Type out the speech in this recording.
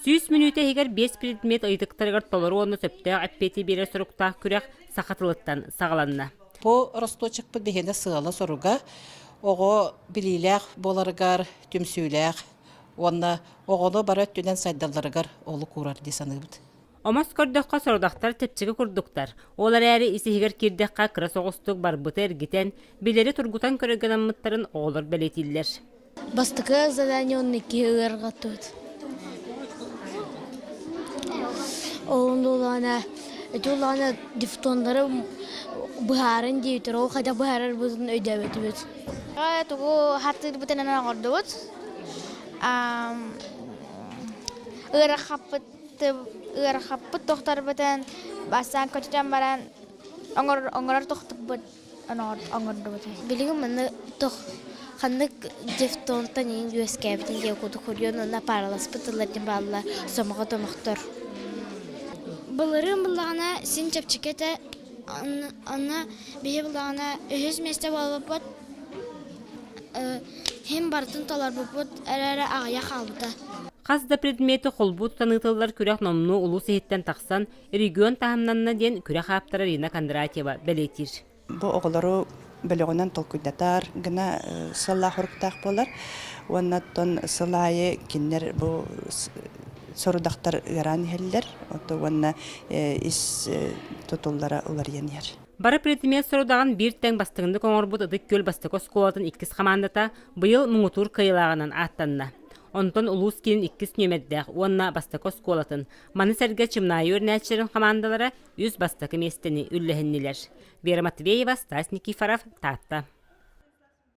100 мүнүүтэ иһигэр биэс предмет ыйытыктарыгар толору уонна сөптөөх эппиэти биэрэр соруктаах күрэх саха тылыттан саҕаланна. Бу росточекпыт биһиэнэ сыала-соруга оҕо билиилээх буоларыгар, түмсүүлээх уонна оҕону бары өттүнэн сайдалларыгар олук уурар дии саныыбыт. Омос көрдөххө, сорудахтар чэпчэки курдуктар. Ол эрээри ис-иһигэр киирдэххэ кыра соҕустук барбыты эргитэн, билэри тургутан көрөргө анаммыттарын оҕолор бэлиэтииллэр. Бастакы задание он икки ыарҕаттыбыт. Ол улаана ити улаана дифтондары быһааран диэбитэр, ол хайдах быһаарарбытын өйдөөбөтүбүт. Тугу хатыырбытынан оҥордубут. Ыарахаппыт ыарахаппыт тохторбутун бастаан көтүтэн баран оҥорор тохтуппут оҥордубут. Билигин манна тох ханнык дифтонтан иҥ үөскээбитин диэн курдук хоруйан уонна паараласпыт тыллар диэн бааллар сомоҕо домохтор. Былырыын буллаҕына син чэпчэки этэ, онно биһи буллаҕына үһүс миэстэ буолбуппут, иһин барытын толорбуппут эрээри аҕыйах хаалбыта. Хас да предмети холбуу тутан ыытыллар күрэх номнуо улуус иһиттэн тахсан, регион таһымнанна диэн күрэх ааптара Рина Кондратьева бэлиэтиир. Бу оҕолору бөлөҕүнэн толкуйдатар гына сыаллаах-соруктаах буолар. Уонна оттон сыл аайы кинилэр бу сорудахтар ыараан иһэллэр. Уонна ис тутуллара уларыйан иһэр. Бары предмет сорудаҕын биир тэҥ бастыҥнык оҥорбут Ытык Күөл бастакы оскуолатын иккис хамаандата быйыл муҥутуур кыайыылааҕынан ааттанна. Онтон улуус киинин иккис нүөмэрдээх уонна бастакы оскуолатын, маны сэргэ Чымнаайы үөрэнээччилэрин хамаандалара үс бастакы миэстэни үллэһиннилэр. Вера Матвеева, Стас Никифоров, Таатта.